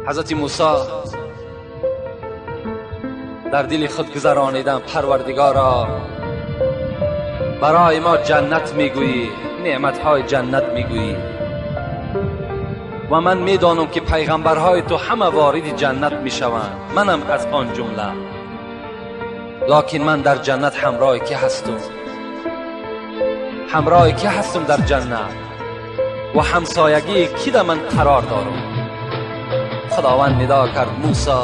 Ҳазрати Мусо дар дили худ гузаронидан: Парвардигоро, барои мо ҷаннат мегӯӣ, неъматҳои ҷаннат мегӯӣ ва ман медонам ки пайғамбарҳои ту ҳама вориди ҷаннат мешаванд, манам аз он ҷумла, локин ман дар ҷаннат ҳамроҳи кӣ ҳастам? Ҳамроҳи кӣ ҳастам дар ҷаннат ва ҳамсоягии кӣ дар ман қарор дорам? Худованд нидо кард: Мусо,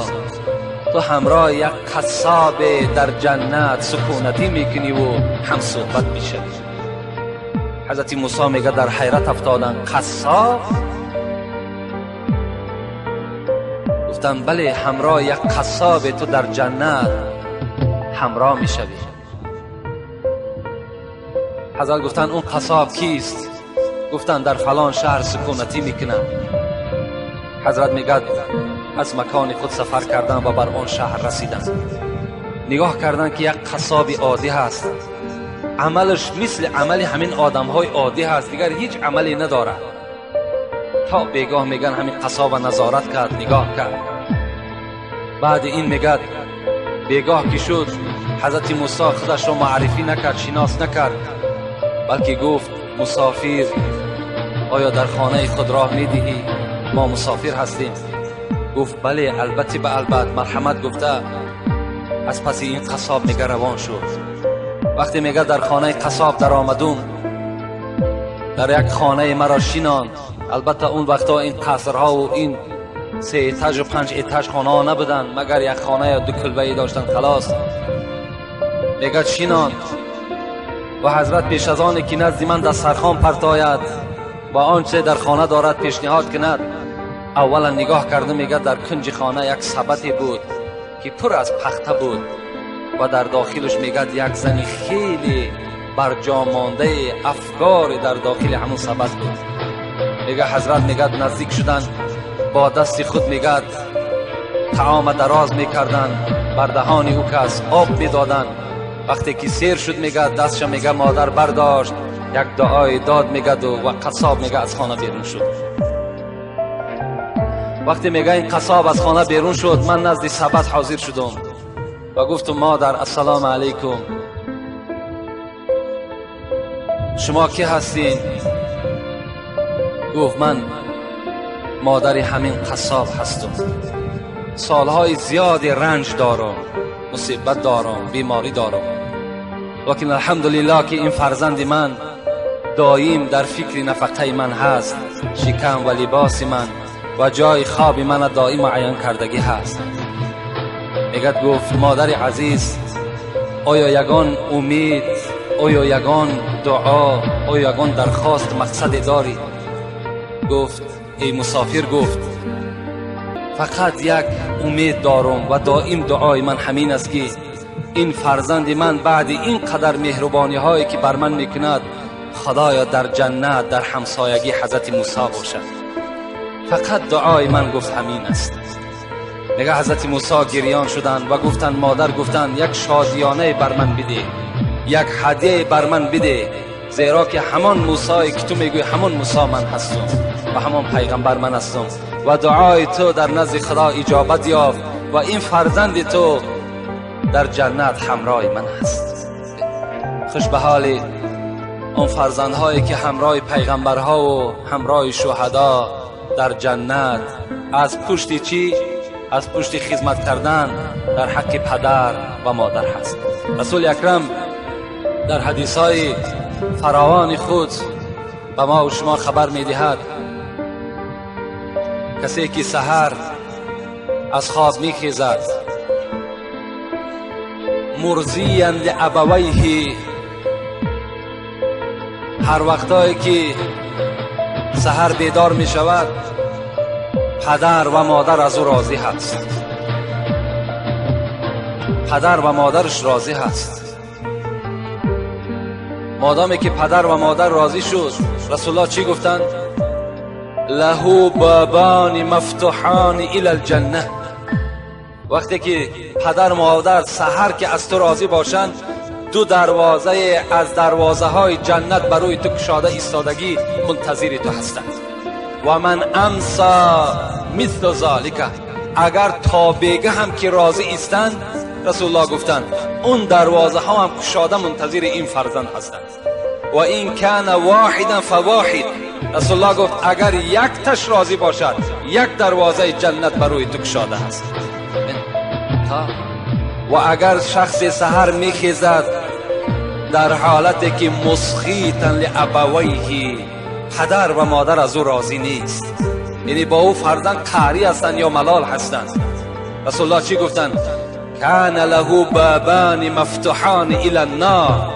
ту ҳамроҳи як қассоб дар ҷаннат сукунатӣ мекунӣ ва ҳамсуҳбат мешавӣ. Ҳазрати Мусо мегӯяд, дар ҳайрат афтоданд. Қассоб? Гуфтанд бале, ҳамроҳи як қассоб ту дар ҷаннат ҳамроҳ мешавӣ. Ҳазрат гуфтанд он қассоб кист? Гуфтанд дар фалон шаҳр сукунатӣ мекунад. Ҳазрат мегӯяд аз макони худ сафар кардан ва бар он шаҳр расиданд. Нигоҳ карданд ки як қассоби оддӣ ҳаст, амалаш мисли амали ҳамин одамҳои оддӣ ҳаст, дигар ҳеҷ амале надорад. То бегоҳ мегӯянд ҳамин қассоба назорат кард, нигоҳ кард. Баъди ин мегӯяд бегоҳ ки шуд, ҳазрати Мусо худашро муаррифӣ накард, шинос накард, балки гуфт: мусофир, оё дар хонаи худ роҳ медиҳӣ? Мо мусофир ҳастем. Гуфт бале, албатта ба албат, марҳамат гуфта аз паси ин қассоб мега равон шуд. Вақте мега дар хонаи қассоб даромадум, дар як хонаи маро шинонд. Албатта он вақтҳо ин қасрҳову ин се этажу панҷ этаж хонаҳо набуданд, магар як хона ё ду кулбае доштанд, халос. Мегӯяд шинонд ва ҳазрат пеш аз оне ки назди ман дастархон партояд ва он чизе дар хона дорад пешниҳод кунад, аввалан нигоҳ карда мегӯяд дар кунҷи хона як сабате буд ки пур аз пахта буд ва дар дохилаш мегӯяд як зани хеле барҷомондаи афгоре дар дохили ҳамун сабат буд. Мегӯяд ҳазрат мегӯяд наздик шуданд, бо дасти худ мегӯяд таома дароз мекарданд, бар даҳони ӯ кас об медоданд. Вақте ки сер шуд, мегӯяд дастша мегӯяд модар бардошт, як дуои дод мегӯяду ва қассоб мегӯяд аз хона берун шуд. Вақте мегӯяд ин қассоб аз хона берун шуд, ман назди сабат ҳозир шудум ва гуфтум: модар, ассалому алайкум, шумо кӣ ҳастин? Гуфт ман модари ҳамин қассоб ҳастум, солҳои зиёди ранҷ дорам, мусибат дорам, беморӣ дорам, лекин алҳамдулиллоҳ ки ин фарзанди ман доим дар фикри нафақаи ман ҳаст, шикам ва либоси ман ва ҷои хоби мана доим муайян кардагӣ ҳаст. Мегӯяд гуфт модари азиз, оё ягон умед, оё ягон дуо, оё ягон дархост мақсаде дорӣ? Гуфт эй мусофир, гуфт фақат як умед дорам ва доим дуои ман ҳамин аст ки ин фарзанди ман баъди ин қадар меҳрубониҳое ки бар ман мекунад, худоё дар ҷаннат дар ҳамсоягии ҳазрати Мусо бошад. Фақат дуои ман гуфт ҳамин аст. Мега ҳазрати Мусо гирён шуданд ва гуфтанд модар, гуфтанд як шодиёнае бар ман бидеҳ, як ҳадияе бар ман бидеҳ, зеро ки ҳамон Мусое ки ту мегӯӣ ҳамон Мусо ман ҳастам ва ҳамон пайғамбар ман ҳастам ва дуои ту дар назди Худо иҷобат ёфт ва ин фарзанди ту дар ҷаннат ҳамроҳи ман аст. Хуш ба ҳоли он фарзандҳое ки ҳамроҳи пайғамбарҳову ҳамроҳи шуҳадо дар ҷаннат аз пушти чӣ? Аз пушти хизмат кардан дар ҳаққи падар ва модар ҳаст. Расули акрам дар ҳадисҳои фаровони худ ба мо шумо хабар медиҳад: касе ки саҳар аз хоб мехезад, мурзиян лиабавайҳи, ҳар вақтое ки саҳар бедор мешавад, падар ва модар аз ӯ розӣ ҳаст, падар ва модараш розӣ ҳаст. Модоме ки падар ва модар розӣ шуд, расулуллоҳ чӣ гуфтанд? Лаҳу бобони мафтуҳони ила алҷанна. Вақте ки падар модар саҳар ки аз ту розӣ бошанд, ду дарвозае аз дарвозаҳои ҷаннат ба рӯи ту кушода истодагӣ мунтазири ту ҳастанд. و من امسا مثل ذالک، اگر تا بیگه هم که راضی ایستند، رسول الله گفتند اون دروازه ها هم کشاده منتظر این فرزند هستند. و این کان واحدا فواحد، رسول الله گفت اگر یک تش راضی باشد یک دروازه جنت بر روی تو کشاده است. و اگر شخص سحر میخیزد در حالتی که مسخیتا لابویه، پدر و مادر از او راضی نیست، یعنی با او فرزند قهری هستند یا ملال هستند، رسول الله چی گفتند؟ کان له بابان مفتوحان الی النار،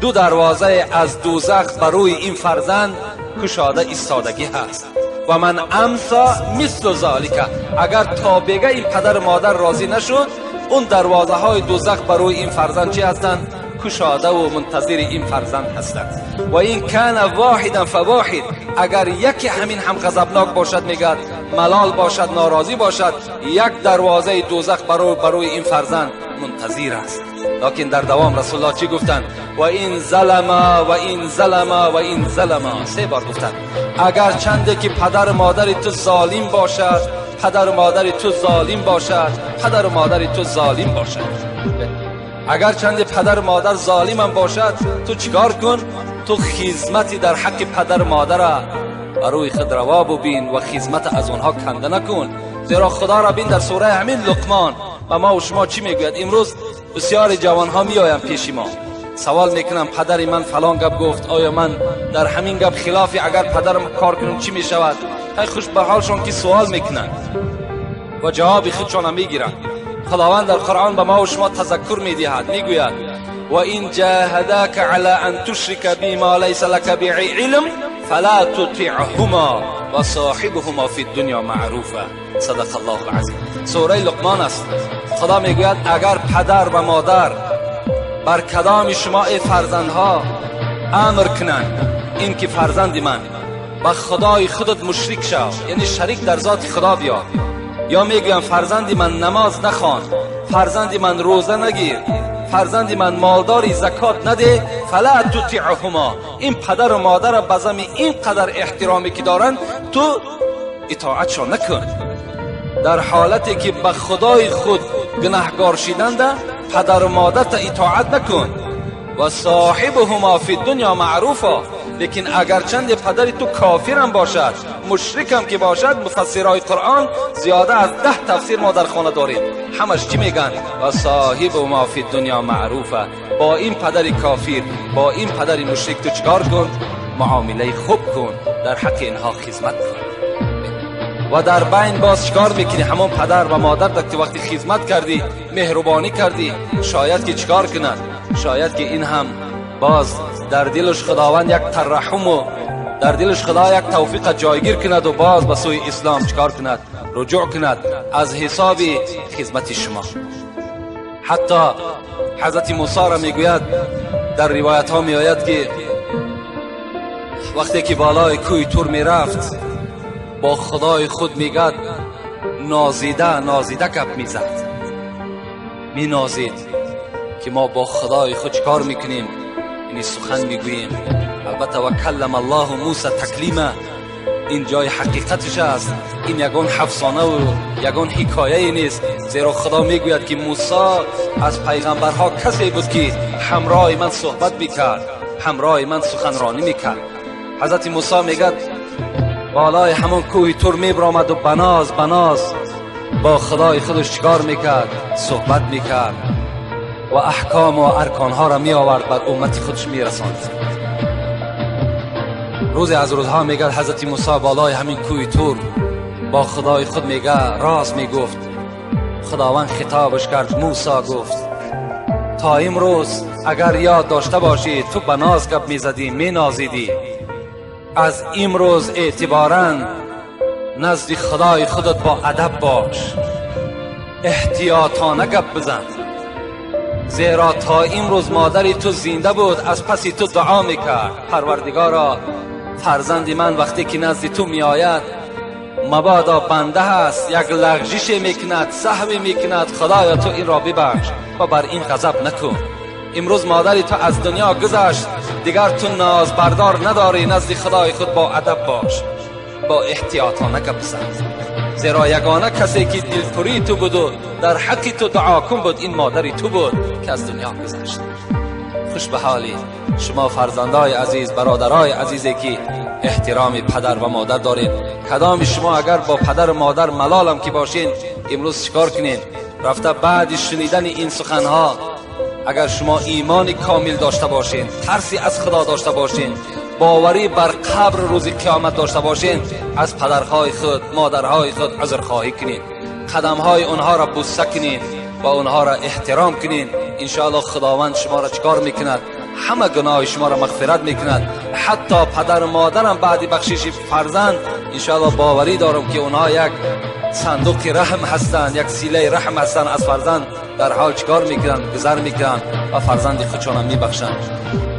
دو دروازه از دوزخ بر روی این فرزند کشاده ایستادگی هست. و من امسا مثل ذالک، اگر تا بگه این پدر مادر راضی نشد، اون دروازه های دوزخ بر روی این فرزند چی هستند؟ کشاده و منتظر این فرزند هستند. و این کان واحدا فواحد، اگر یکی همین هم غضبناک باشد، میگد ملال باشد، ناراضی باشد، یک دروازه دوزخ بر روی این فرزند منتظر است. لکن در دوام رسول الله چی گفتند؟ و این ظلما و این ظلما و این ظلما، سه بار گفتند. اگر چنده که پدر مادر تو ظالم باشد، پدر مادر تو ظالم باشد، پدر مادر تو ظالم باشد، اگر چند پدر مادر ظالم هم باشد، تو چیکار کن؟ تو خدمتی در حق پدر مادر بر روی خود روا ببین و خدمت از آنها کنده نکن. زیرا خدا را بین در سوره همین لقمان و ما و شما چی میگوید؟ امروز بسیار جوان ها میآیند پیش ما، سوال میکنم پدر من فلان گپ گفت، آیا من در همین گپ خلافی اگر پدرم کار کنم چی میشود؟ خیلی خوش به حالشان که سوال میکنن و جواب خودشان میگیرن. خداوند در قرآن به ما و شما تذکر میدهد، میگوید و این جاهداک علی ان تشرک بی ما لیس لک به علم فلا تطعهما و صاحبهما فی الدنیا معروفا. صدق الله العظیم. سوره لقمان است. خدا میگوید اگر پدر و مادر بر کدام شما ای فرزندها امر کنند این که فرزند من با خدای خودت مشرک شو، یعنی شریک در ذات خدا بیار، یا میگویم فرزند من نماز نخوان، فرزند من روزه نگیر، فرزند من مالداری زکات نده، فلا تطیعهما، این پدر و مادر به زمین اینقدر احترامی که دارند تو اطاعتشان نکن. در حالتی که به خدای خود گناهگار شدند پدر و مادر تا اطاعت نکن. و صاحبهما فی الدنیا معروفا، لیکن اگر چند پدر تو کافرم باشد، مشرکم که باشد، مفسرهای قرآن زیاده از 10 تفسیر ما در خانه داریم، همش چی میگن؟ و صاحبهما فی الدنیا معروفا، با این پدر کافر، با این پدر مشرک تو چکار کن؟ معامله خوب کن، در حق اینها خدمت کن. و در بین باز چکار میکنی؟ همون پدر و مادر که وقتی خدمت کردی، مهربانی کردی، شاید که چکار کند؟ شاید که این هم باز در دلش خداوند یک ترحم و در دلش خدا یک توفیق جایگیر کند و باز به سوی اسلام چکار کند؟ رجوع کند از حساب خدمت شما. حتی حضرت موسی را میگوید در روایت ها میآید که وقتی که بالای کوی تور میرفت با خدای خود میگد نازیده نازیده گپ میزد، مینازید که ما با خدای خود چکار میکنیم؟ یعنی سخن میگوییم. البته و کلم الله موسی تکلیما، این جای حقیقتش است، این یگان افسانه و یگان حکایه نیست، زیرا خدا میگوید که موسی از پیغمبرها کسی بود که همراه من صحبت میکرد، همراه من سخنرانی میکرد. حضرت موسی میگد بالای همون کوه تور میبرآمد و بناز بناز با خدای خودش چیکار میکرد؟ صحبت میکرد و احکام و ارکانها را می آورد بر امت خودش میرساند. روزی از روزها میگه حضرت موسی بالای همین کوه تور با خدای خود میگه راز میگفت. خداوند خطابش کرد، موسی گفت تا امروز اگر یاد داشته باشی تو به ناز گپ میزدی، مینازیدی، از امروز اعتباراً نزد خدای خودت با ادب باش، احتیاطانه گپ بزن، زیرا تا امروز مادری تو زنده بود از پسی تو دعا میکرد، پروردگارا فرزند من وقتی که نزد تو میآید مبادا بنده هست یک لغزش میکند، سهوی میکند، خدایا تو این را ببخش و بر این غضب نکن. امروز مادری تو از دنیا گذشت، دیگر تو ناز بردار نداری، نزد خدای خود با ادب باش. با احتیاطانه گپ بزن، زیرا یگانه کسی که دلپری تو بود و در حق تو دعا کن بود این مادری تو بود که از دنیا گذشت. خوش به حالی شما فرزندای عزیز، برادرای عزیزی که احترام پدر و مادر دارین. کدام شما اگر با پدر و مادر ملالم که باشین، امروز چیکار کنین؟ رفته بعد شنیدن این سخنها اگر شما ایمان کامل داشته باشین، ترسی از خدا داشته باشین، باوری بر قبر روز قیامت داشته باشین، از پدرهای خود، مادرهای خود عذرخواهی کنین، قدمهای اونها را بوسه کنین و اونها را احترام کنین. انشاءالله خداوند شما را چکار میکند؟ همه گناه شما را مغفرت میکند. حتی پدر و مادرم بعد بخشش فرزند انشاءالله باوری دارم که اونها یک صندوق رحم هستند، یک سیله رحم هستند، از فرزند در حال چکار میکنن؟ گذر میکنن و فرزند خودشان میبخشند.